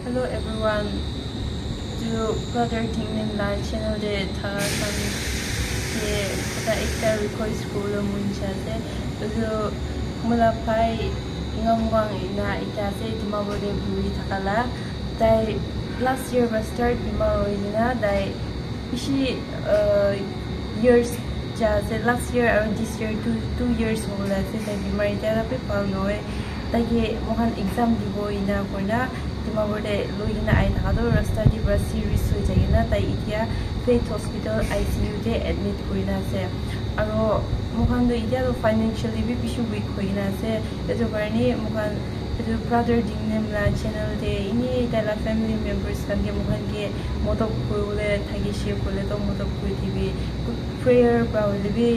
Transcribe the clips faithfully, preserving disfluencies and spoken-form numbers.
Hello everyone, etu brother Tingnem la channel te thaka khan ke kotha ekta request kuribole mon jai ase. Etu moi la bhai Ngamwang ena ekta ase, Dimapur te buhi thaka la. Tai last year para start bimar hoi kena tai bishi uh, years jai ase. Last year aru this year two, two years hobole ase tai bimar, etia bi bhal nohoi. Taike moikhan exam dibo ena koina Dimapur te loi kena ahi thaka toh rasta te para serious hoi jai kena tai etia Faith Hospital I C U te admit kurina ase. Aro moikhan toh etia toh financially bi bishi weak hoi kena ase. Etu karne moikhan etu brother Tingnem la channel te eni tai la family members khan ke moikhan ke modot kuribole thakishe koile toh modot kuri dibi. Prayer para hoile bi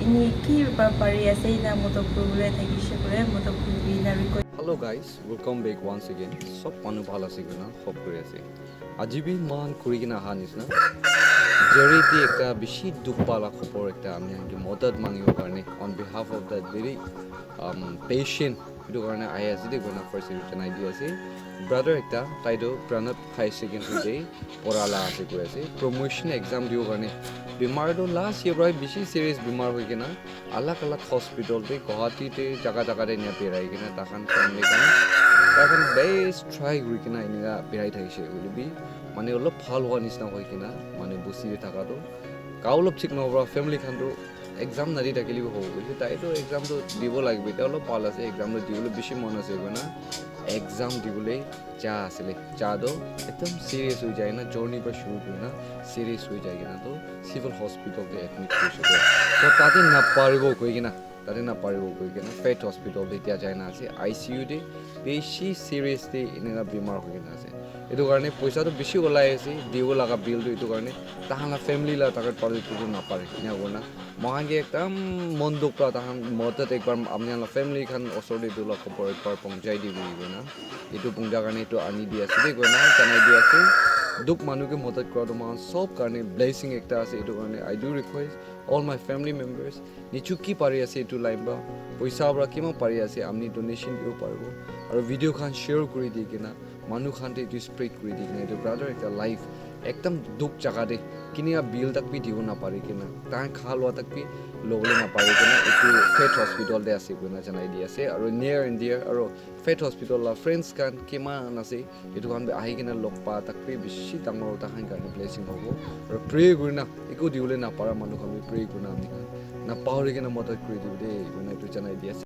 eni ki para pari ase ena modot kuribole thakishe koile modot kuri dibi ena request. Hello guys, welcome back once again. Sob manu bhal ase koina hope kuri ase. Aji bi moikhan kuri kena aha nishina Jerry te ekta bishi dukh pala khobor ekta ami khan ke modot mangibo karne on behalf of that very um, patient etu karne ahi ase de koina first etu janai di ase. Brother ekta tai toh Pranab High Secondary te pora la ase koi ase, promotion exam dibo karne. Bimar toh last year para bishi serious bimar hoi kena alag alag hospital te, Guwahati te, jaga jaga te enia birai kena taikhan family khan, taikhan best try kuri kena enika birai thakishe. Hoile bi mane olop bhal hwa nishina hoi kena mane busi thaka toh ka olop thik nohobole family khan toh exam nadi thakile bi hobo. Hoile tai toh exam toh dibo lagibo, tai olop bhal ase, exam toh dibole bishi mon ase koina exam dibole ja asile. Ja toh ekdam serious hoi jai na, journey para shuru kuri na serious hoi jai kena toh civil hospital te admit kurise toh. Toh tate naparibo koi kena, tate naparibo koi kena Faith Hospital te etia jai na ase, I C U te bishi serious te enika bimar hoi kena ase. Etu karne poisa toh bishi olai ase, dibo laga bill toh etu karne tahan la family la target pare etu toh napare. Enia kurina moikhan ke ekdam mon dukh pra tahan modot ekbar apni khan la family khan osor te etu la khobor ekbar pohonchai dibi koina etu pohoncha karne etu ani di ase de koina janai di ase. Dukh manu ke modot kura toh moikhan sob karne blessing ekta ase. Etu karne I do request all my family members, nichu ki pari ase etu line pra, poisa pra kiman pari ase apni donation dibo paribo, aro video khan share kuri di kena manu khan te etu spread kuri di kena etu brother ekta life ekdam dukh jaga te kinika bill tak bi dibo napari kena, tai kha lua tak bi lobole napari kena etu Faith Hospital te ase koina janai di ase. Aro near and dear aro Faith Hospital la friends khan kiman ase, etu khan bi ahi kena log pa tak bi bishi dangor taikhan karne blessing hobo. Aro pray kurina eku dibole napara manu khan bi pray kurina ami khan napahori kena modot kuri dibo de koina etu janai di ase.